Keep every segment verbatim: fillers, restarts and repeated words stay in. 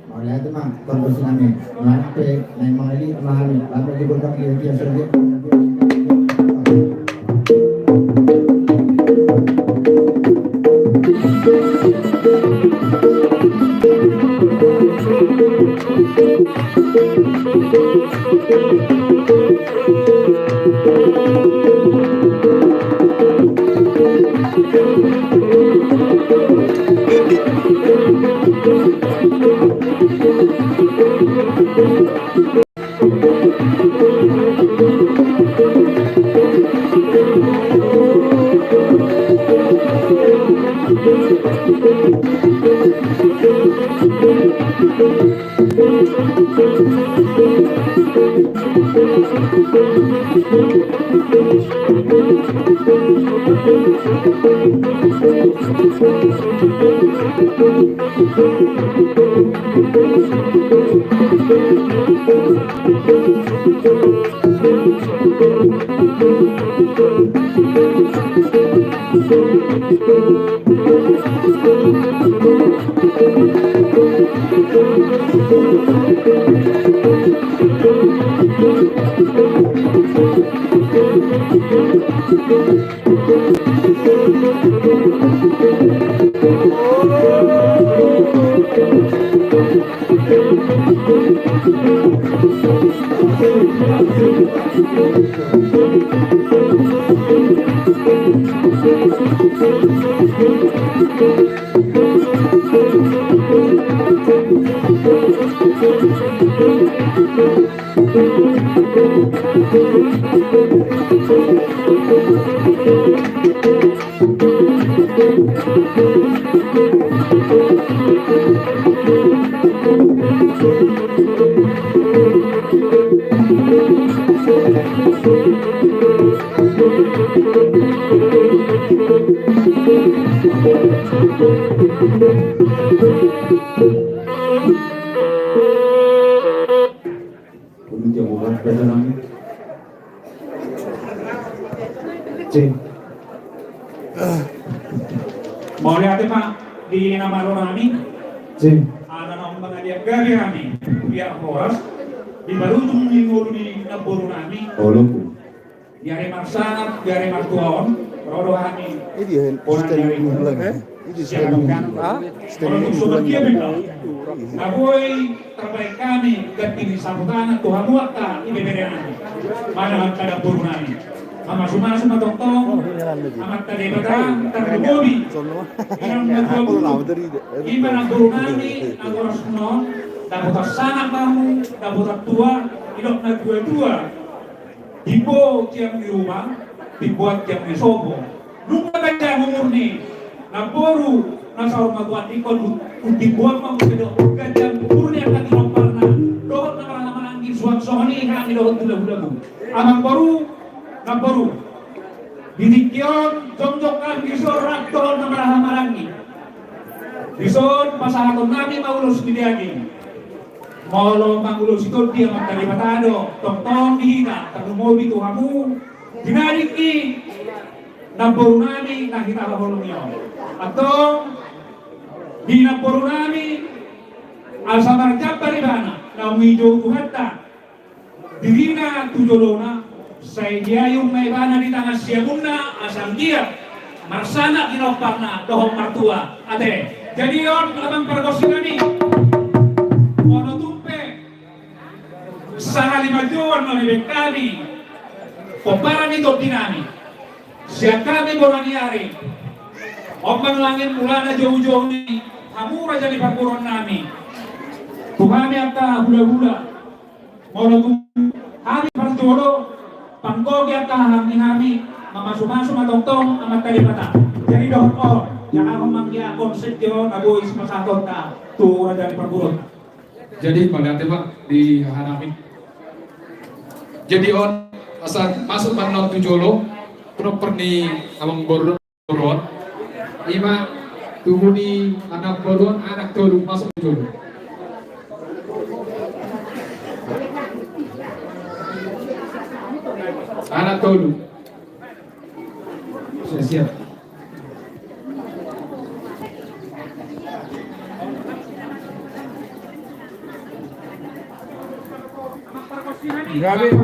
Mauliate ma, pargonsi nami. Mauliate, naeng mangaliat ma hami. Lalu di gondang dia, dia saja. Ulu jago kan, beda nami. Cing. Mauliate ma di na malo nami. Cing. Ala naung mangaliat gabe hami, pihak horas, di parujung ni ngolu ni namboru nami. Oloku. Di ari marsangap, di ari martua on, ro do hami. Ini dia, bona stand dari ini lagi. Ini stand ini. Hah? Stand ini lagi. Na boi tarbaen hami ganti ni saputangan tu hamu angka ibebere nami. Mana angka namboru nami. Mamasumasu ma tongtong Amanta Debata tarlumobi inang na tuatua. Ima namboru nami na horas on, dapotan sangap hamu, dapotan tua, didok na tuatua. Timbo tiang ni ruma, timboan tiang ni sopo. Nunga ganjang umur ni namboru na saur matua, ingkon hu-, hutimboan ma muse do ganjang umur ni angka tinomparna dohot na marhahamaranggi, suang songon i hami dohot hulahulamu. Amangboru, namboru, di tingki on jongjong hami dison rap dohot na marhahamaranggi. Dison pasahaton nami ma ulos ni daging. Molo mangulosi tondi Amanta Debata do tongtong di hita, tarlumobi tu hamu di na denggan i namboru nami na hita haholongi on. Antong di namboru nami asa marjambar ibana naung dijou Tuhanta dirina tu jolona, sai diayun ma ibana di tangan siamunna asa anggiat marsangap tinomparna dohot martua. Ate. Jadi on amang pargonsi nami, molo tung pe sahali manjouan ma bebek hami pomparan ni tondi nami, sian hami bona ni ari on, manang angin mulana joujou ni hamu raja ni parboruon nami, tu hami angka hulahula. Molo tung hami parjolo, panggohi angka haha ni hami, mamasumasu ma tongtong Amanta Debata. Jadi dohot on, jala on ma anggiat konsep jo na boi sipasahatonta tu raja ni parboruon. Jadi mauliate ma di haha nami. Jadi on asa masuk ma annon tu jolo, proper ni amangboru on. Ima tubu ni amangboru on, anak tolu masuk tu jolo. Anak tolu. Siap, siap. Gabe.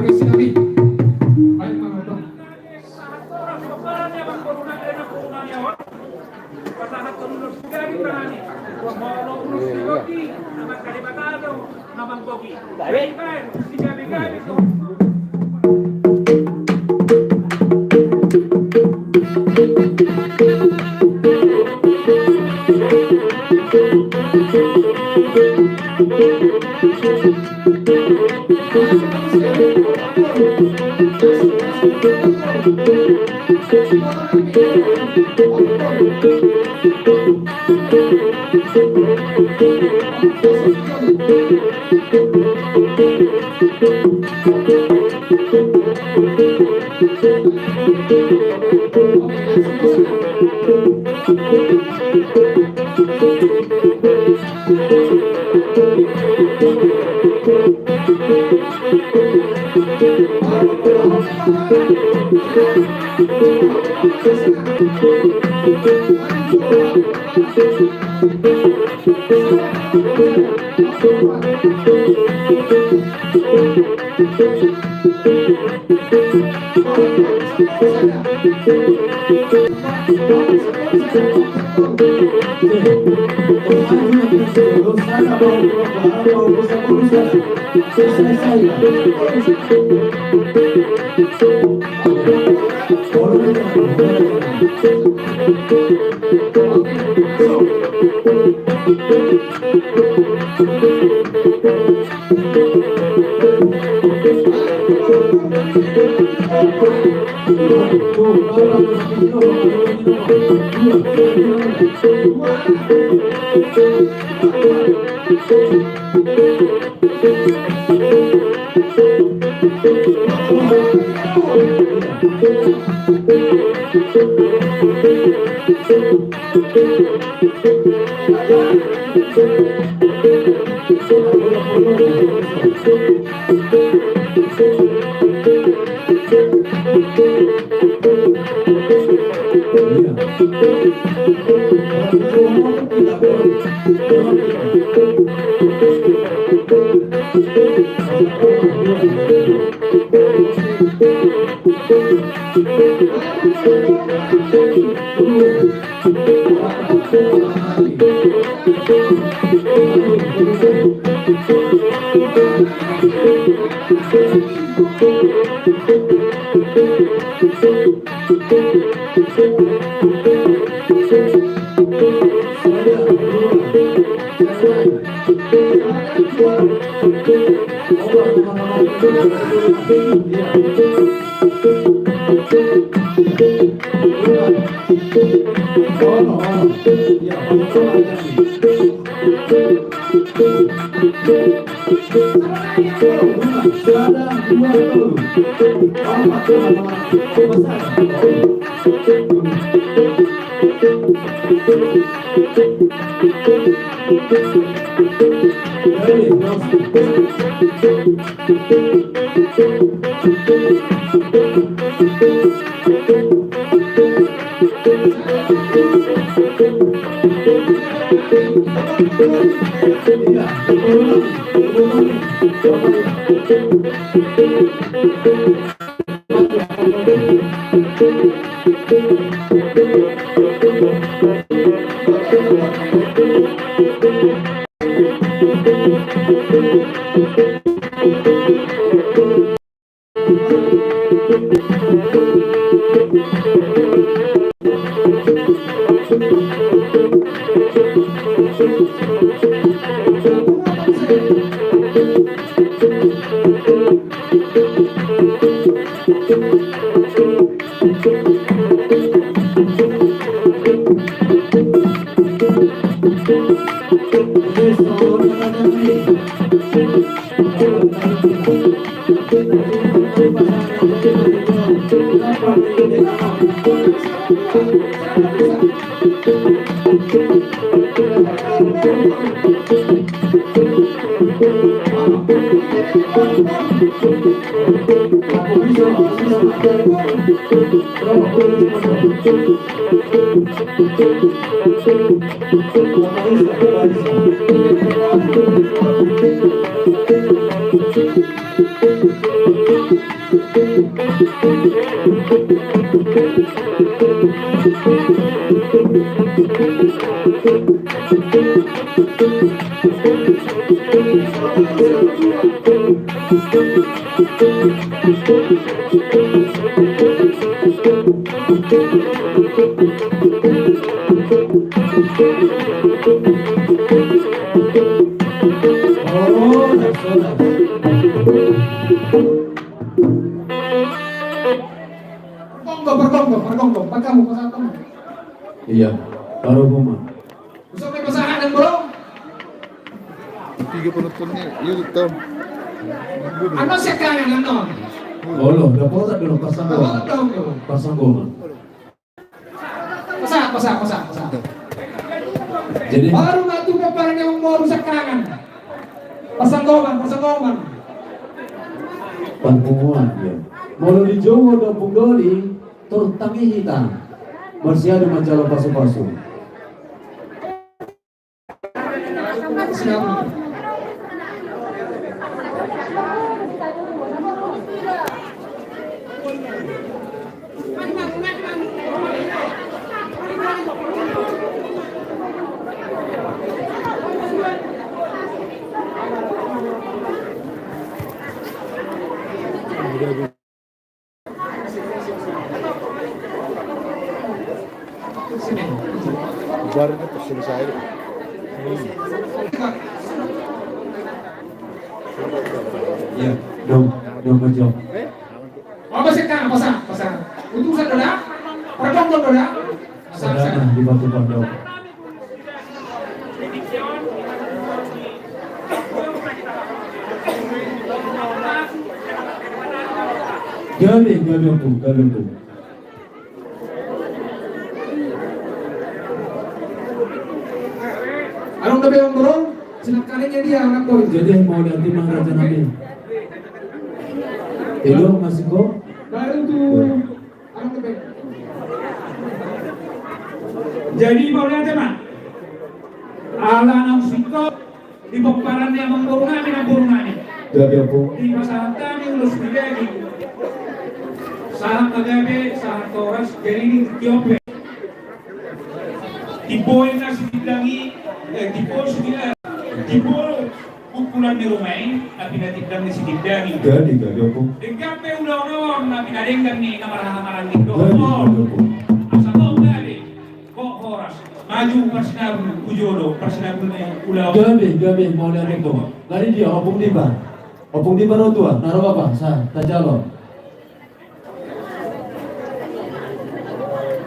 Pergonggo, pergonggo, pergonggo, pasahat hamu. Iya, baru gua. Usah pakai pasahat, Bro. Tiga penontonnya, iya, betul. Annon sekarang, annon. Olo, dapotan dulu, parsanggoman. Dapotan dulu. Parsanggoman. Pasahat, pasahat, pasahat, pasahat. Jadi baru ma tu pomparan ni amangboru sangkangan. Parsanggoman, parsanggoman. Parpunguan, ya. Molo dijou do Ompung Doli, turut tangi hita. Marsiadu manjalo pasu-pasu. Baru dapat selesai. Iya, dong, dong, dong. Oh, pasahat, pasahat, pasahat. Untuk satu dah. Pertama dah. Pasahat, pasahat. Nah, di batu pondok. Gabe, gabe, Ompung, gabe, Ompung. Adong gabe, Ompung, silakan aja dia, anak boy. Jadi, mauliate ma, raja nami. Halo, masih kok? Baru tu. Jadi, mauliate ma. Ala naung singkop di pomparan ni amangboru nami, namboru nami. Gabe, Ompung. Dipasahat hami ulos ni daging. Sahat ma gabe, sahat horas, jadi di tiope. Diboan na sitindangi, eh, diboan sugilar. Diboan. Pukulan ni ruma i, na pinatindang ni sitindangi. Gabe, gabe, Ompung. Denggan pe ulaon on, na pinadenggan ni na marhaha maranggi dohot on. Gabe, gabe, Ompung. Asa tong gabe, kok horas, maju parsinabul, tu jolo parsinabul ni ulaon. Gabe, gabe, mauliate, Ompung. Jadi dia, Ompung Dipa. Ompung Dipa ro tua, na ro apa? Sa, tajalo.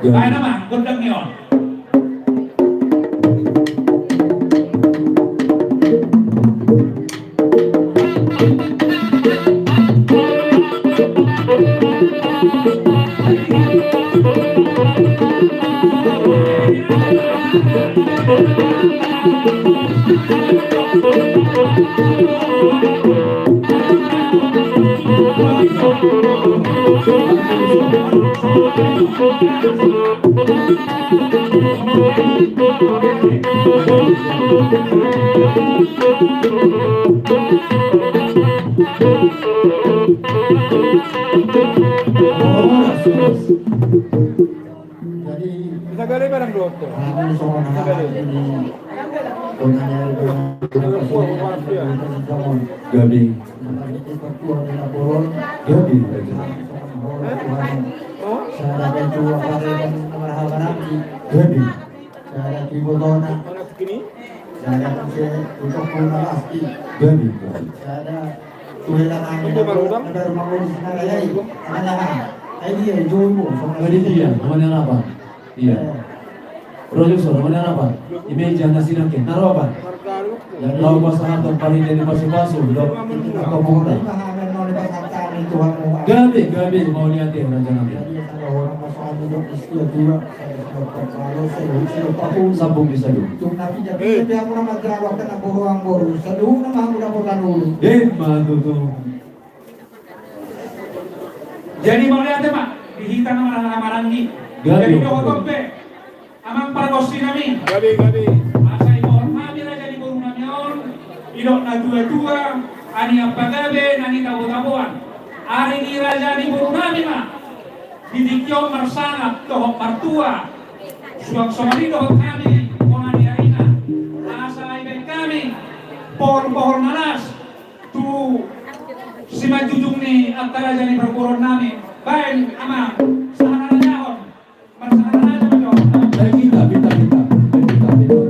Baen nama gondang ni on. Jadi, bisa gale barang dua oto. Bisa gale. Gabe. Gabe. Gabe. Gabe. Gabe. Jadi dia, mana apa? Iya. Produser, mana apa? Di meja nasi nangkin. Taruh apa? Laho pasahathon parende ni pasu-pasu. Gabe, gabe, mauliate, raja nami. Sambung di saluhut. Ima tutu. Jadi mauliate ma di hita na marhaha maranggi. Gabe. Jadi dohot on pe, amang pargonsi nami. Gabe, gabe. Asa diboan hami raja ni boru nami on, didok na tua-tua, na nian pagabe, na nitabo-taboan. Ari ni raja ni boru nami ma. Di tingki on marsangap dohot martua. Suang songon i dohot hami, bona ni Pohon-pohon na las tu simanjujung ni angka raja ni parboruon nami. Baen, amang, sahala na jahon. Marsahana na jahon. Baen, kita, kita, kita. Baen, kita, kita.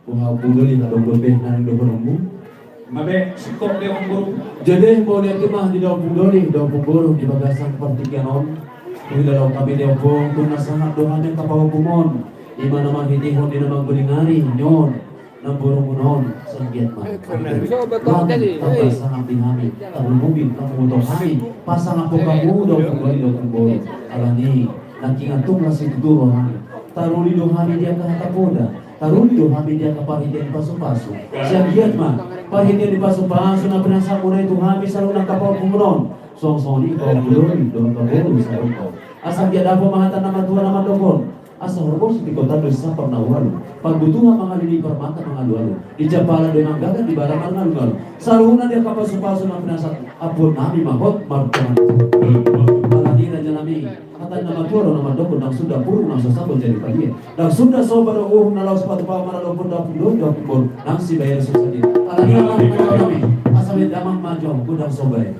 Boha, Ompung Doli, na dong dope na naeng dohononmu? Mabe, singkop be, Ompung Boru. Jadi, mauliate ma di da Ompung Doli, da Ompung Boru, di bagasan partingkian on. Huhilala hami di Ompung, tung na sahat do hami angka pahompum on. Ima na marhitehon di na mangguling ari, nion, namborumuna on, sai anggiat ma. Tamba sangap di hami, tarlumobi hamu tu hami, pasangap hamu da Ompung Doli, da Ompung Boru. Alani, nangkiningan tung las situtu roha nami. Taruli do hami di angka hata poda. Taruli do hami di angka parhitean ni pasupasu. Sai anggiat ma parhitean ni pasupasu na pinasahatmuna i tu hami saluhutna angka pahompumuna on. Songon i, Ompung Doli dohot Ompung Boru, saluhutna. Asa anggiat dapot ma hata ni natuatua na mandok on: Asa horbo sitingkotan do, sisapar na ualu. Parbutuhan mangalului, parmata mangalualu. Di jampalan do manggagan, di balang mangalungalu. Saluhutna di angka pasupasu na pinasahat, ampuon nami ma hot martonga. Alani, raja nami, hata ni natuatua do na mandok on: Ndang suda purung na so sambol jadi padia. Ndang suda somba do uhum na laho sipatupaon, maradophon da Ompung Doli, da Ompung Boru, nang sibahenon so sadia. Alani, raja nami, asa bahen damang ma jo gondang somba i.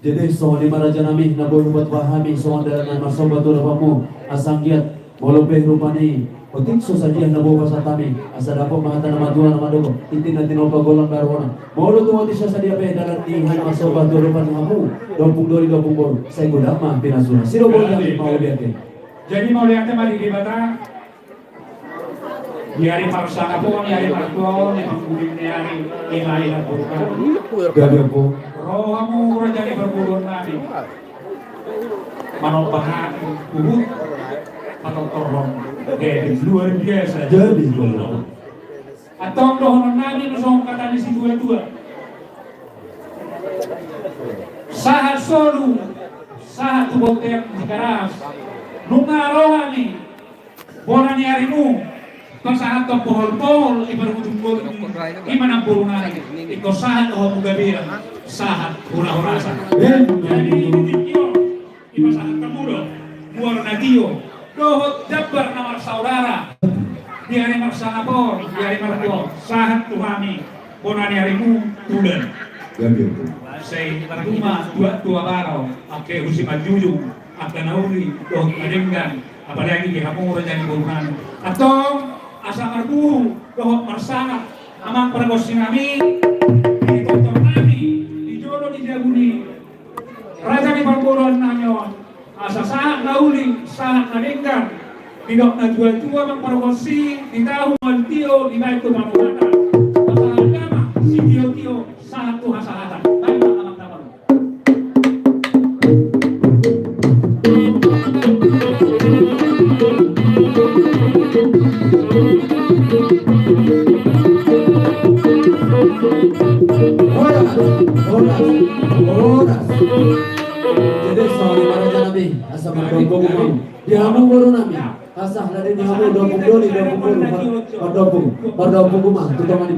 Jadi songon i ma raja nami, na boi hubuat hami songon dalan na marsomba tu adopanmu, asa anggiat molo pe rupani otik so sadia na boi pasahat hami, asa dapot ma hata na matua na mandok, tintin na tinolpa, golanggaru onan. Molo tung otik so sadia pe dalan ni hami marsomba tu adopan hamu, ompung doli, ompung boru, sai godang ma pinasuna. Sidobol ni hami mauliate. Jadi mauliate ma di Debata. Di ari marsangap on, di ari martua on, di pangguling ni ari, ima ina purba. Gabe, ompung. Ro hamu raja ni parboruon nami. Manomba hami huhut patortoron. Jadi luar biasa. Jadi luar biasa. Antong dohonon nami do songon hata ni situatua. Sahat solu, sahat tu bontean Tigaras. Nunga ro hami bona ni arimu, pasahathon pohol-pohol i parhutunggoton, i ma namboru nami, ingkon sahat do hamu gabean, sahat hura-hurasan. Jadi di tingki on, dipasahat hamu do mual na tio dohot jambar na marsaudara. Di ari marsangap on, di ari martua on, sahat tu hami bona ni arimu, Tulan. Gabe, ompung. Sai tarlumobi tu abarao, angka hu simanjujung, angka na uli dohot na denggan, apalagi di hamu raja ni boru nami. Antong asa marburu dohot marsangap amang pargonsi nami, di tonton nami, di jolo ni jabu ni raja ni parboruon nami on, asa sahat na uli, sahat na denggan, didok na tua-tua amang pargonsi, di tahu mual tio dibaen tu panumatan, pasahat damang sitio-tio, sahat tu hasahatan. Baen ma amang na malu. Horas, horas, horas. Jadi songon i ma raja nami, asa mardompung ma hamu. Di hamu boru nami, asa na di hamu ompung doli, ompung boru, mar-, mardompung, mardompung ma hamu tu tonga ni